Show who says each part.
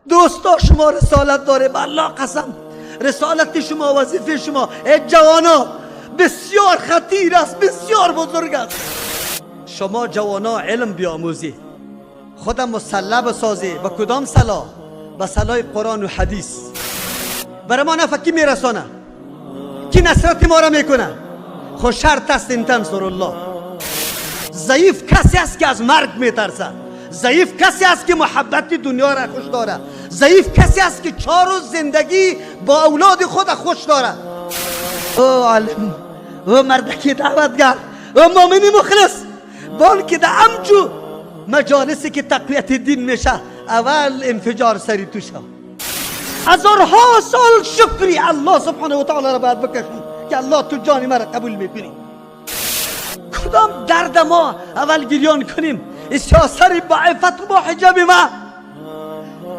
Speaker 1: دوستا، شما رسالت داره. به الله قسم، رسالت شما، وظیفه شما ای جوانا بسیار خطیر است، بسیار بزرگ است. شما جوانا علم بیاموزی، خود مسلح بسازی. به کدام سلاح؟ به سلاح قرآن و حدیث. برای ما نفع کی میرسانه؟ کی نصرت ما را میکنه؟ خو شرط است، إن تنصروا الله. ضعیف کسی است که از مرگ میترسه. ضعیف کسی است که محبت دنیا را خوش داره. ضعیف کسی است که 4 روز زندگی با اولاد خود خوش داره. او عالم، او مردکی دعوتگر، او مؤمنی مخلص، بلکه در امجو مجالسی که تقویت دین میشه، اول انفجار سری تو شه. هزارها سال شکری الله سبحانه و تعالی را باید بکشیم که الله تو جان مرا قبول میکنی. کدام درد ما اول گریان کنیم؟ سر با عفت و با حجاب ما.